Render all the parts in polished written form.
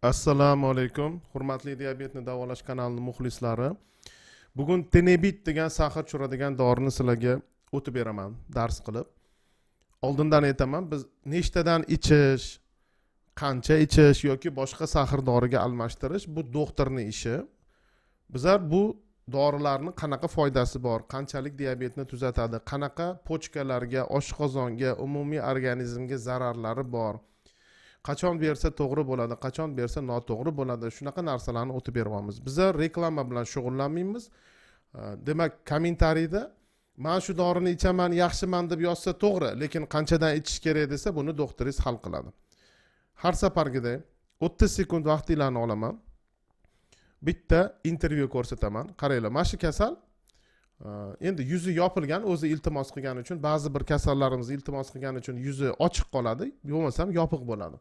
Assalomu alaykum, hurmatli diabetni davolash kanalini muxlislari. Bugun Tenebit degan сахар tushiradigan dorini sizlarga o'tib beraman dars qilib. Oldindan aytaman, biz nechtadan ichish, qancha ichish yoki boshqa сахар doriga almashtirish, bu doktorni ishi. Bizlar bu dorilarni qanaqa foydasi bor, qanchalik diabetni tuzatadi, qanaqa почка larga, oshqozonga, umumiy organizmga zararlari bor, qachon bersa to'g'ri bo'ladi, qachon bersa noto'g'ri bo'ladi, shunaqa narsalarni o'tib beryapmiz. Biza reklama bilan shug'ullanmaymiz. Demak, kommentariyda "Man shu dorini ichaman, yaxshiman" deb yozsa to'g'ri, lekin qanchadan ichish kerak desa, buni doktoringiz hal qiladi. Har safargidek 30 sekund vaqtinglarni olaman, bitta intervyu ko'rsataman. Qaranglar, mana shu kasal endi yuzi yopilgan, o'zi iltimos qilgani uchun. Ba'zi bir kasallarimiz iltimos qilgani uchun yuzi ochiq qoladi, bo'lmasam yopiq bo'ladi.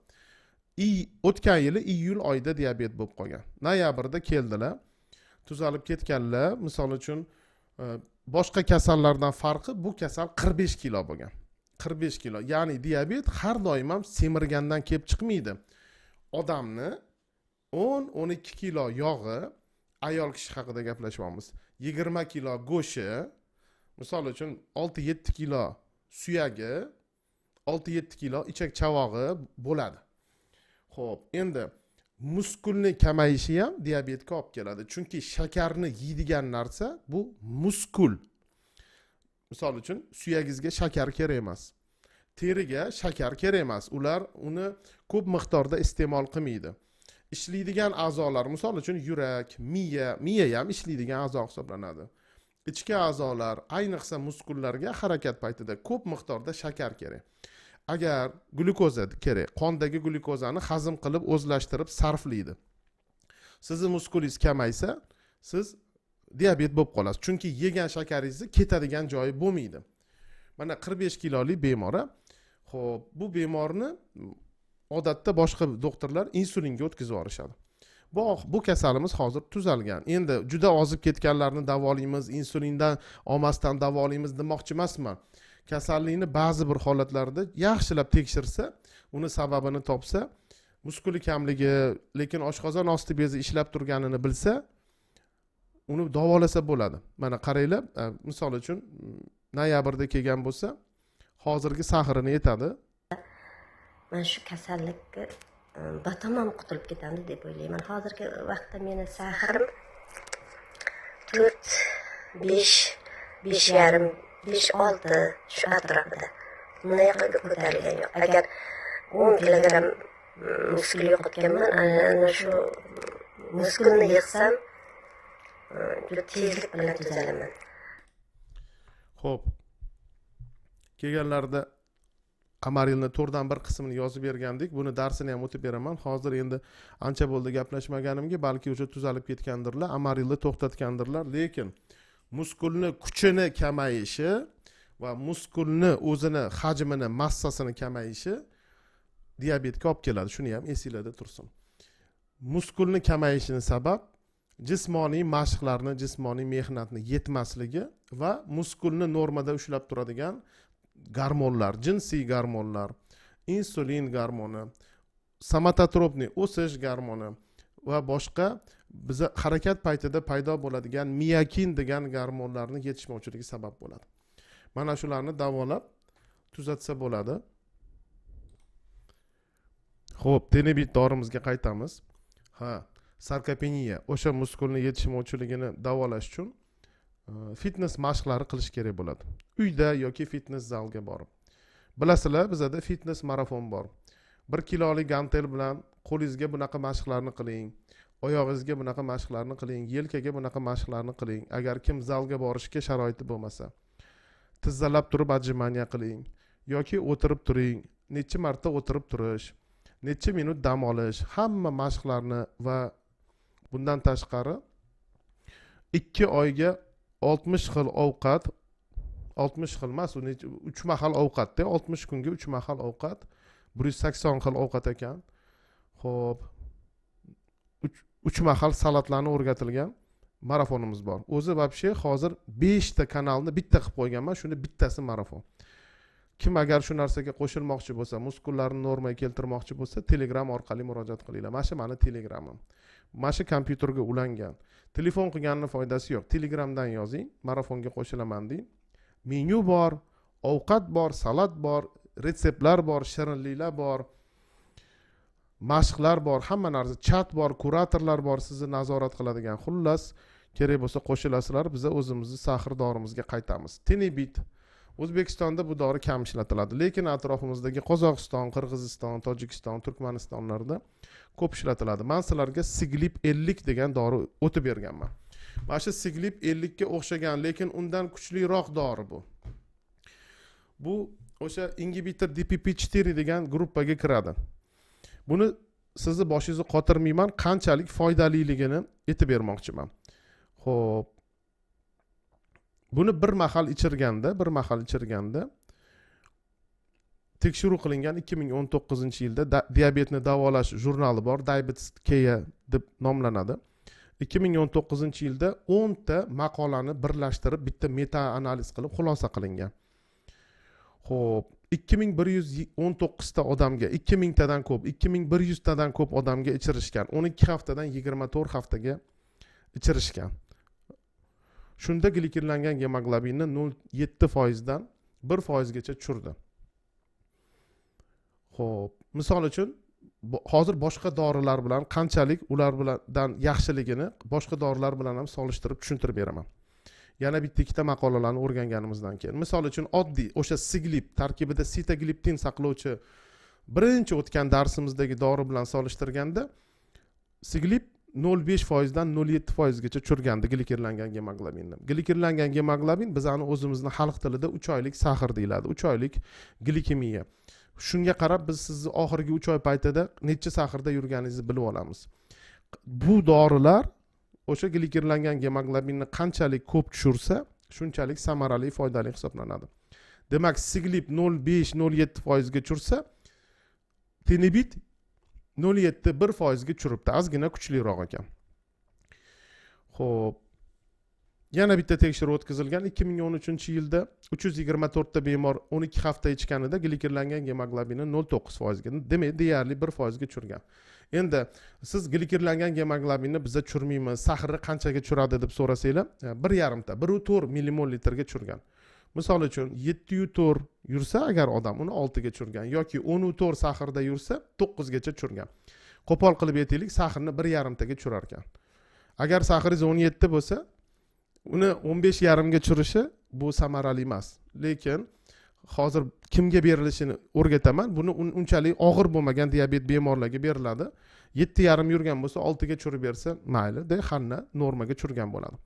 И o'tgan yili iyul oyida diabet bo'lib qolgan, noyabrda keldilar, tuzalib ketganlar. Misol uchun, boshqa kasallardan farqi, bu kasal 45 kilo bo'lgan, 45 kilo. Ya'ni diabet har doim ham semirgandan kelib chiqmaydi. Odamni 10-12 kilo yog'i, ayol kishi haqida gaplashyapmiz, 20 kilo go'shti, misol uchun, 6-7 kilo suyagi, 6-7 kilo ichak chavog'i bo'ladi. Ho'p, endi muskulni kamayishi ham diabetga olib keladi, chunki shakarni yeydigan narsa bu muskul. Misol uchun, suyagingizga shakar kerak emas, teriga shakar kerak emas, ular uni ko'p miqdorda iste'mol qilmaydi. Ishlaydigan a'zolar, misol uchun, yurak, miya, miya ham ishlaydigan a'zo hisoblanadi, ichki a'zolar, ayniqsa muskullarga harakat paytida ko'p miqdorda shakar kerak, agar glyukoza kerak. Qondagi glyukozani hazm qilib, o'zlashtirib, sarflaydi. Sizni muskulingiz kamaysa, siz diabet bo'lib qolasiz, chunki yegan shakaringizni ketadigan joyi bo'lmaydi. Mana, 45 kiloli bemor a. Ho'p, bu bemorni odatda boshqa doktorlar insulinga o'tkazib yuborishadi. Bu kasalimiz hozir tuzalgan. Endi juda ozib ketganlarni davolaymiz, insulindan olmasdan davolaymiz demoqchi emasman. Kasallikni ba'zi bir holatlarda yaxshilab tekshirsa, uni sababini topsa, muskuli kamligi, lekin oshqozon osti bezi ishlab turganini bilsa, uni davolasa bo'ladi. Mana qaranglar, misol uchun, noyabrda kelgan bo'lsa, hozirgi сахар ini yetadi. Man shu kasallikka batamom qutulib ketamiz deb o'ylayman. Hozirgi vaqtda meni сахар im 4, 5, 5,5, 5, 6, shu atrofida, bundan yoqqa ko'tarilgani yo'q. Agar 10 kilogramm muskul yo'qotganman, ana shu muskulni yig'sam, juda tezlik bilan tuzalaman. Ho'p, kelganlarida Amarilni to'rtdan bir qismini yozib bergandik. Buni darsini ham o'tib beraman. Hozir endi ancha bo'ldi gaplashmaganimga, balki o'sha tuzalib ketgandirlar, Amarilni to'xtatgandirlar. Lekin muskulni kuchini kamayishi va muskulni o'zini hajmini, massasini kamayishi diabetga olib keladi. Shuni ham esinglarda tursin. Muskulni kamayishini sabab jismoniy mashqlarni, jismoniy mehnatni yetmasligi va muskulni normada ushlab turadigan gormonlar, jinsiy gormonlar, insulin gormoni, соматотропный o'sish gormoni va boshqa biza harakat paytida paydo bo'ladigan miokin degan gormonlarni yetishmovchiligi sabab bo'ladi. Mana shularni davolab tuzatsa bo'ladi. Ho'p, Tenebit dorimizga qaytamiz. Ha, sarkopeniya, o'sha muskulni yetishmovchiligini davolash uchun fitness mashqlari qilish kerak bo'ladi, uyda yoki fitness zalga borib. Bilasizlar, bizada fitness marafon bor. 1 kilolik gantel bilan qo'lingizga bunaqa mashqlarni qiling, oyog'ingizga bunaqa mashqlarni qiling, yelkaga bunaqa mashqlarni qiling. Agar kim zalga borishga sharoiti bo'lmasa, tizzalab turib отжимания qiling yoki o'tirib turing. Necha marta o'tirib turish, necha minut dam olish, hamma mashqlarni va bundan tashqari 2 oyga 60 xil ovqat, 60 xil emas, u uch mahal ovqatda, 60 kunga uch mahal ovqat, 180 xil ovqat ekan. Ho'p, uch mahal salatlarni o'rgatilgan marafonimiz bor. O'zi вообще hozir beshta kanalni bitta qilib qo'yganman, shuni bittasi marafon. Kim agar shu narsaga qo'shilmoqchi bo'lsa, muskullarni normaga keltirmoqchi bo'lsa, Telegram orqali murojaat qilinglar. Mana shu mani Telegramim, mana shu kompyuterga ulangan. Telefon qilganni foydasi yo'q, Telegramdan yozing, marafonga qo'shilaman deng. Menyu bor, ovqat bor, salat bor, retseptlar bor, shirinliklar bor, mashqlar bor, hamma narsa, chat bor, kuratorlar bor sizni nazorat qiladigan. Xullas, kerak bo'lsa qo'shilasizlar. Biza o'zimizni сахар dorimizga qaytamiz. Tenebit. O'zbekistonda bu dori kam ishlatiladi, lekin atrofimizdagi Qozog'iston, Qirg'iziston, Tojikiston, Turkmanistonlarda ko'p ishlatiladi. Man sizlarga Siglip 50 degan dori o'tib berganman. Mana shu Siglip 50 ga o'xshagan, lekin undan kuchliroq dori bu. Bu o'sha ingibitor DPP-4 degan gruppaga kiradi. Buni sizni boshingizni qotirmayman, qanchalik foydaliligini aytib bermoqchiman. Ho'p, buni bir mahal ichirganda tekshiruv qilingan 2019-yilda. Diabetni davolash jurnali bor, Diabetes Care deb nomlanadi. 2019-yilda 10 ta maqolani birlashtirib, bitta meta analiz qilib xulosa qilingan. Ho'p, 2119 ta odamga, 2000 tadan ko'p, 2100 tadan ko'p odamga ichirishgan. 12 haftadan 24 haftaga ichirishgan. Shunda glikirlangan gemoglobinni 0,7 foizdan 1 foizgacha tushirdi. Ho'p, misol uchun, hozir boshqa dorilar bilan qanchalik ular bilan yaxshiligini boshqa dorilar bilan ham solishtirib tushuntirib beraman, yana bitta ikkita maqolalarni o'rganganimizdan keyin. Misol uchun, oddiy o'sha Siglip, tarkibida sitagliptin saqlovchi birinchi o'tgan darsimizdagi dori bilan solishtirganda, Siglip 0,5 foizdan 0,7 foizgacha tushirgandi glikirlangan gemoglobinni. Glikirlangan gemoglobin bizani o'zimizni xalq tilida 3 oylik сахар deyiladi, 3 oylik glikemiya. Shunga qarab biz sizni oxirgi 3 oy paytida necha сахар da yurganingizni bilib olamiz. Bu dorilar o'sha glikirlangan gemoglobinni qanchalik ko'p tushirsa, shunchalik samarali, foydali hisoblanadi. Demak, Siglip 0,5-0,7 foizga tushirsa, Tenebit 0,7-1 foizga tushiribdi, ozgina kuchliroq ekan. Ho'p, yana bitta tekshiruv o'tkazilgan 2013-yilda. 324 ta bemor 12 hafta ichganida glikirlangan gemoglobinni 0,9 foizga, demak, deyarli 1 foizga tushirgan. Endi siz glikirlangan gemoglobinni biza tushirmaymiz, сахар ni qanchaga tushiradi deb so'rasanglar, bir yarimta, 1,4 millimol litrga tushirgan. Misol uchun, 7,4 yursa agar odam, uni 6 ga tushirgan yoki 10,4 сахар da yursa, 9 gacha tushirgan. Qo'pol qilib aytaylik, сахар ni bir yarimtaga tushirar ekan. Agar сахар ingiz 17 bo'lsa, uni 15,5 ga tushirishi bu samarali emas. Lekin hozir kimga berilishini o'rgataman. Buni unchalik og'ir bo'lmagan diabet bemorlarga beriladi. 7,5 yurgan bo'lsa, 6 ga tushirib bersa mayli de, hamma normaga tushirgan bo'ladi.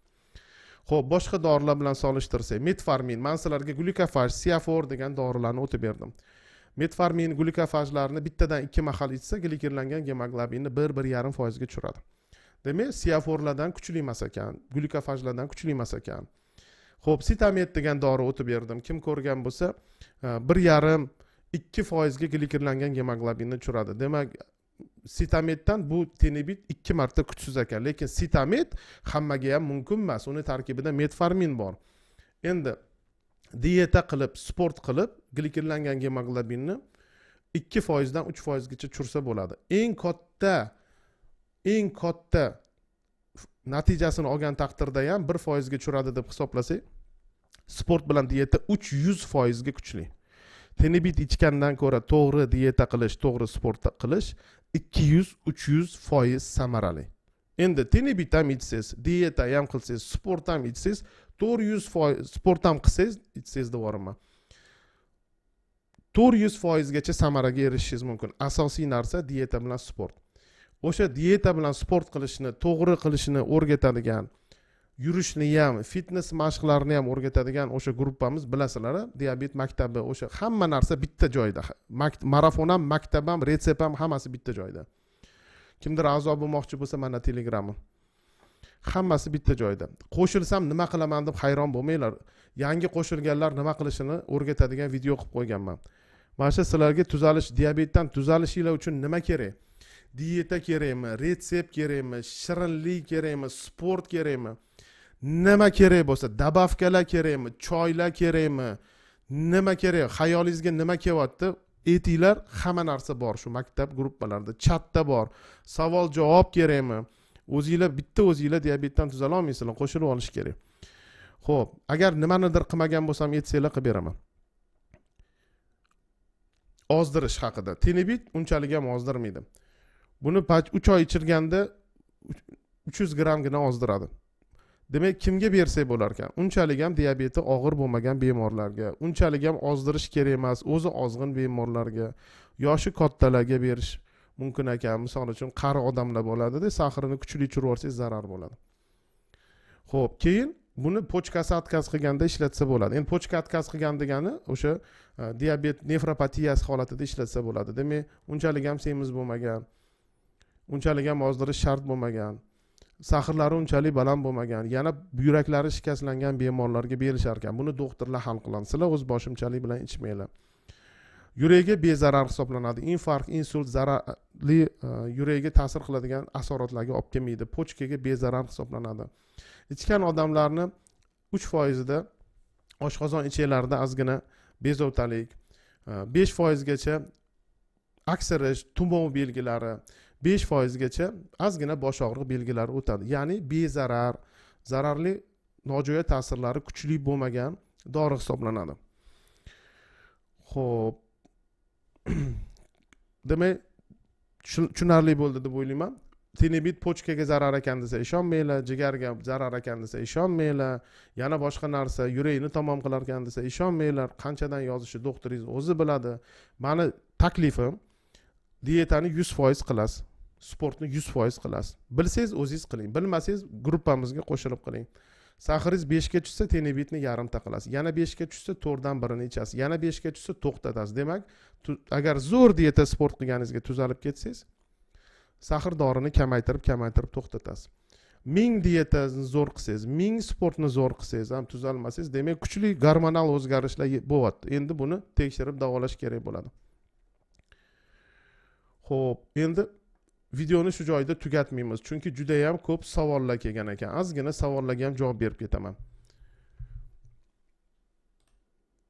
Ho'p, boshqa dorilar bilan solishtirsak, metformin. Man sizlarga Glyukofaj, Siafor degan dorilarni o'tib berdim. Metformin, Glyukofajlarni bittadan ikki mahal ichsa, glikirlangan gemoglobinni 1-1,5 foizga tushiradi. Demak, Siaforlardan kuchli emas ekan, Glyukofajlardan kuchli emas ekan. Ho'p, Sitamet degan dori o'tib berdim. Kim ko'rgan bo'lsa, 1,5-2 foizga glikirlangan gemoglobinni tushiradi. Demak, Sitametdan bu Tenebit ikki marta kuchsiz ekan. Lekin Sitamet hammaga ham mumkin emas, uni tarkibida metformin bor. Endi dieta qilib, sport qilib, glikirlangan gemoglobinni 2 foizdan 3 foizgacha tushirsa bo'ladi. Eng katta natijasini olgan taqdirda ham 1 foizga tushiradi deb hisoblasak, sport bilan dieta 300 foizga kuchli. Tenebit ichgandan ko'ra to'g'ri dieta qilish, to'g'ri sport qilish 200-300 foiz samarali. Endi Tenebit ham ichsangiz, dieta ham qilsangiz, sport ham ichsangiz, 400 foiz, sport ham qilsangiz, ichsangiz devoraman, 400 foizgacha samaraga erishishingiz mumkin. Asosiy narsa dieta bilan sport. O'sha dieta bilan sport qilishni, to'g'ri qilishni o'rgatadigan, yurishni ham, fitness mashqlarini ham o'rgatadigan o'sha gruppamiz, bilasizlar, diabet maktabi. O'sha hamma narsa bitta joyda: marafon ham, maktab ham, retsept ham, hammasi bitta joyda. Kimdir a'zo bo'lmoqchi bo'lsa, mana Telegramim, hammasi bitta joyda. Qo'shilsam nima qilaman deb hayron bo'lmanglar. Yangi qo'shilganlar nima qilishini o'rgatadigan video qilib qo'yganman. Mana shu sizlarga tuzalish, diabetdan tuzalishinglar uchun nima kerak? Dieta kerakmi, retsept kerakmi, shirinlik kerakmi, sport kerakmi, nima kerak bo'lsa, добавка lar kerakmi, choylar kerakmi, Nima kerak, xayolingizga nima kelyapti, aytinglar, hamma narsa bor shu maktab gruppalarida, chatda bor. Savol javob kerakmi, o'zinglar bitta o'zinglar diabetdan tuzalolmaysizlar, qo'shilib olish kerak. Ho'p, agar nimanidir qilmagan bo'lsam, aytsanglar, qilib beraman. Ozdirish haqida: Tenebit unchalik ham ozdirmaydi. Buni 3 oy ichirganda 300 grammgina ozdiradi. Demak, kimga bersak bo'lar ekan? Unchalik ham diabeti og'ir bo'lmagan bemorlarga, unchalik ham ozdirish kerak emas, o'zi ozg'in bemorlarga, yoshi kattalarga berish mumkin ekan. Misol uchun, qari odamlar bo'ladida, сахар ini kuchli tushirib yuborsangiz, zarar bo'ladi. Ho'p, keyin buni почка si отказ qilganda ishlatsa bo'ladi. Endi почка отказ qilgan degani o'sha diabet nefropatiyasi holatida ishlatsa bo'ladi. Demak, unchalik ham semiz bo'lmagan, unchalik ham ozdirish shart bo'lmagan, сахар lari unchalik baland bo'lmagan, yana buyraklari shikastlangan bemorlarga berishar ekan. Buni doktorlar hal qiladi, sizlar o'z boshimchalik bilan ichmanglar. Yuragiga bezarar hisoblanadi. Infarkt, insult, zararli yuragiga ta'sir qiladigan asoratlarga olib kelmaydi. Почка ga bezarar hisoblanadi. Ichgan odamlarni 3 foizida oshqozon ichaklarida ozgina bezovtalik, 5 foizgacha aksirish, tumov belgilari, 5 foizgacha ozgina bosh og'riq belgilari o'tadi. Ya'ni bezarar, zararli nojo'ya ta'sirlari kuchli bo'lmagan dori hisoblanadi. Ho'p, demak, tushunarli bo'ldi deb o'ylayman. Tenebit почка ga zarar ekan desa, ishonmanglar, jigarga zarar ekan desa, ishonmanglar, yana boshqa narsa, yurakni tamom qilar ekan desa, ishonmanglar. Qanchadan yozishni doktoringiz o'zi biladi. Mani taklifim: dietani 100% qilasiz, sportni 100% qilasiz. Bilsangiz, o'zingiz qiling, bilmasangiz, gruppamizga qo'shilib qiling. Сахар ingiz 5ga tushsa, Tenebitni yarimta qilasiz, yana 5ga tushsa, to'rtdan birini ichasiz, yana 5ga tushsa, to'xtatasiz. Demak, agar zo'r dieta, sport qilganingizga tuzalib ketsangiz, сахар dorini kamaytirib, kamaytirib to'xtatasiz. 1000 dietani zo'r qilsangiz, 1000 sportni zo'r qilsangiz ham tuzalmasangiz, demak, kuchli gormonal o'zgarishlar bo'lyapti. Endi buni tekshirib davolash kerak bo'ladi. Ho'p, endi videoni shu joyda tugatmaymiz, chunki judayam ko'p savollar kelgan ekan. Ozgina savollarga ham javob berib ketaman.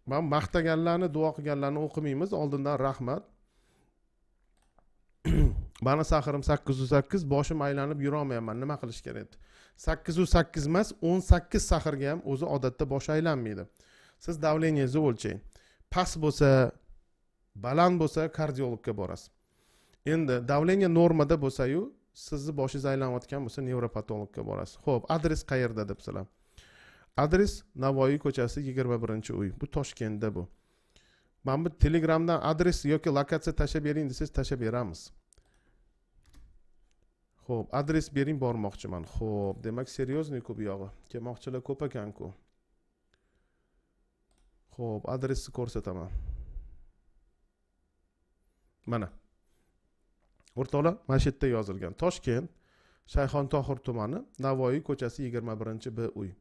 Man maqtaganlarni, duo qilganlarni o'qimaymiz, oldindan rahmat. Mani сахар im 808, boshim aylanib yurolmayapman, nima qilish kerak? 808 emas, 18 сахар ga ham o'zi odatda bosh aylanmaydi. Siz давление ngizni o'lchang. Past bo'lsa, baland bo'lsa, kardiologga borasiz. Endi давление normada bo'lsayu, sizni boshingiz aylanayotgan bo'lsa, nevropatologga borasiz. Ho'p, adres qayerda debsizlar. Adres: Navoiy ko'chasi, 21-uy. Bu Toshkentda. Bu mana bu Telegramdan adres yoki lokatsiya tashlab bering desangiz, tashlab beramiz. Ho'p, adres bering, bormoqchiman. Ho'p, demak, серьезный ku bu yog'i, kelmoqchilar ko'p ekanku. Ho'p, adresni ko'rsataman. Mana, o'rtoqlar, mana shu yerda yozilgan: Toshkent, Shayxontohur tumani, Navoiy ko'chasi, 21-B uy.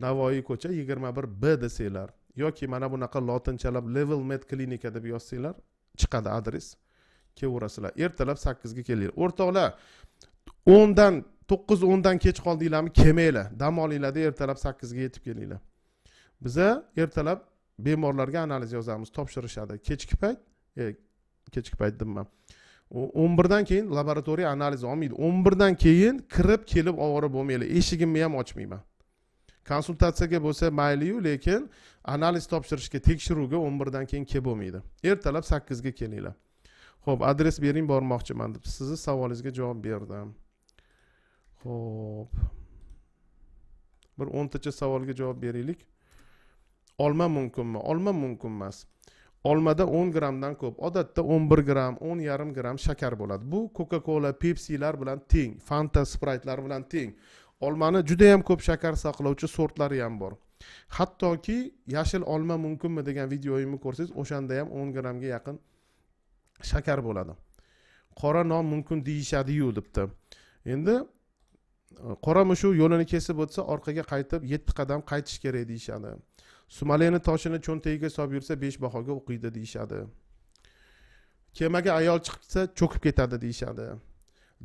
Navoiy ko'cha, 21 B desanglar yoki mana bunaqa lotinchalab Level Med klinika deb yozsanglar, chiqadi adres. Kelaverasizlar. Ertalab 8ga kelinglar, o'rtoqlar. 10dan, 9:10dan kech qoldinglarmi, kelmanglar, dam olinglarda, ertalab 8ga yetib kelinglar. Biza ertalab bemorlarga analiz yozamiz, topshirishadi. Kechki payt, kechki payt deyman, 11dan keyin laboratoriya analiz olmaydi. 11dan keyin kirib kelib ovora bo'lmanglar, eshigimni ham ochmayman. Konsultatsiyaga bo'lsa mayliyu, lekin analiz topshirishga, tekshiruvga 11dan keyin kelib bo'lmaydi. Ertalab 8ga kelinglar. Ho'p, adres bering, bormoqchiman deb sizni savolingizga javob berdim. Ho'p, bir 10tacha savolga javob beraylik. Olma mumkinmi? Olma mumkin emas. Olmada 10 grammdan ko'p, odatda 11 gramm, 10,5 gramm shakar bo'ladi. Bu Coca Cola, Pepsilar bilan teng, Fanta, Spraytlar bilan teng. Olmani judayam ko'p shakar saqlovchi sortlari ham bor. Hattoki yashil olma mumkinmi degan videoyimni ko'rsangiz, o'shanda ham 10 grammga yaqin shakar bo'ladi. Qora non mumkin deyishadiyu debdi. Endi qora mushuk yo'lini kesib o'tsa, orqaga qaytib yetti qadam qaytish kerak deyishadi. Sumalakni toshini cho'ntagiga solib yursa, besh bahoga o'qiydi deyishadi. Kemaga ayol chiqsa, cho'kib ketadi deyishadi.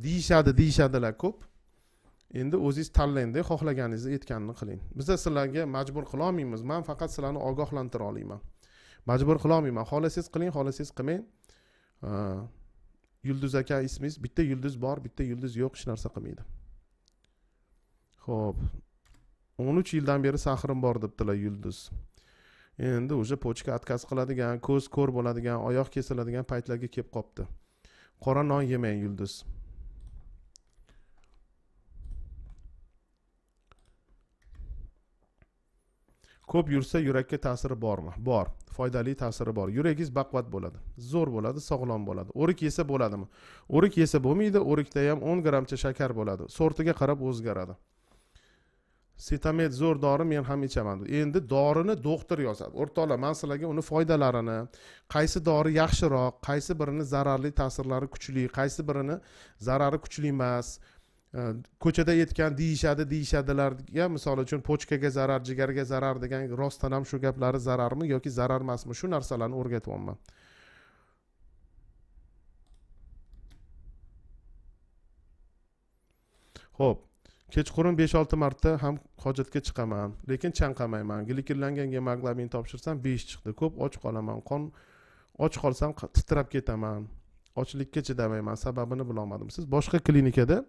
Deyishadi, deyishadilar ko'p. Endi o'zingiz tanlangda, xohlaganingizni aytganini qiling. Biz sizlarga majbur qila olmaymiz. Men faqat sizlarni ogohlantira olaman. Majbur qila olmayman. Xohlasangiz qiling, xohlasangiz qilmang. Yulduz aka ismingiz, bitta yulduz bor, bitta yulduz yo'q, hech narsa qilmaydi. Xo'p. 13 yildan beri sahrim bor debdilar Yulduz. Endi o'sha pochka отказ qiladigan, ko'z ko'r bo'ladigan, oyoq kesiladigan paytlarga kelib qopti. Qora non yemang Yulduz. Ko'p yursa yurakka ta'siri bormi? Bor. Foydali ta'siri bor. Yuragingiz baquvvat bo'ladi. Zo'r bo'ladi, sog'lom bo'ladi. O'rik yesa bo'ladimi? O'rik yesa bo'lmaydi. O'rikda ham 10 grammcha shakar bo'ladi. Sortiga qarab o'zgaradi. Setamet zo'r dori, men ham ichaman. Endi dorini doktor yozadi. O'rtoqlar, men sizlarga uni foydalarini, qaysi dori yaxshiroq, qaysi birini zararli ta'sirlari kuchli, qaysi birini zarari kuchli emas, ko'chada aytgan deyishadi, deyishadilarga, misol uchun pochkaga zarar, jigarga zarar degan rostdan ham shu gaplari zararmi yoki zarar emasmi, shu narsalarni o'rgatyapman. Xo'p, kechqurun 5-6 marta ham hojatga chiqaman, lekin chanqamayman. Glikirlangan gemoglobin topshirsam 5 chiqdi. Ko'p och qolaman, qon och qolsam titrab ketaman. Ochlikka chidamayman, sababini bilolmadim. Siz boshqa klinikada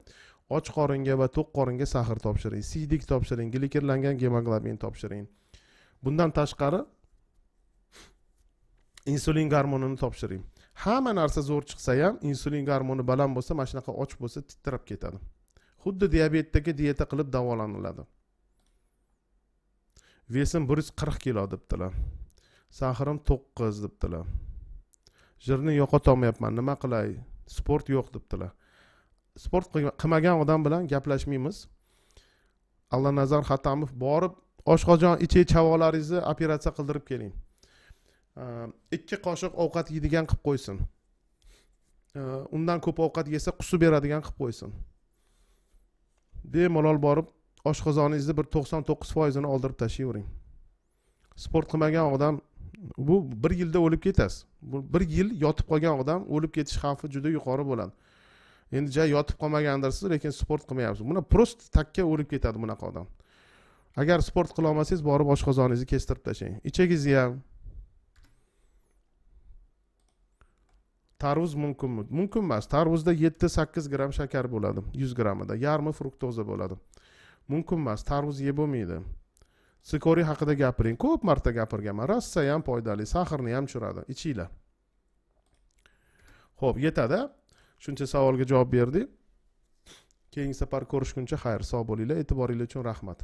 och qoringa va to'q qoringa sahr topshiring, siydik topshiring, glikirlangan gemoglobin topshiring. Bundan tashqari insulin gormonini topshiring. Hamma narsa zo'r chiqsa ham insulin gormoni baland bo'lsa, mana shunaqa och bo'lsa titrab ketadi. Xuddi diabetdagi dieta qilib davolaniladi. Vesim 140 kilo debdilar. Sahrim 9 debdilar. Jirni yo'qotolmayapman, nima qilay? Sport yo'q debdilar. Sport qilmagan odam bilan gaplashmaymiz. Allanazar Xatamov borib oshqozon ichak chavolaringizni operatsiya qildirib keling. 2 qoshiq ovqat yeydigan qilib qo'ysin. Undan ko'p ovqat yesa qusib beradigan qilib qo'ysin. Bemalol borib oshqozoningizni bir 99%ini oldirib tashlayvering. Sport qilmagan odam bu 1 yilda o'lib ketasiz. Bu 1 yil yotib qolgan odam o'lib ketish xavfi juda yuqori bo'ladi. Endi ja yotib qolmagandirsiz, lekin sport qilmayapsiz. Buni prost takka o'lib ketadi bunaqa odam. Agar sport qila olmasangiz, borib oshqozoningizni kestirib tashlang. Ichagingizni ham. Tarvuz mumkinmi? Mumkin emas. Tarvuzda 7-8 gramm shakar bo'ladi, 100 grammida. Yarmi fruktoza bo'ladi. Mumkin emas, tarvuz yeb bo'lmaydi. Sikoriy haqida gapiring. Ko'p marta gapirganman. Rossa ham foydali, saxarni ham tushiradi. Ichinglar. Xo'p, yetadi. Shuncha savolga javob berdik. Keyingi safar ko'rishguncha xayr, sog' bo'linglar. E'tiboringiz uchun rahmat.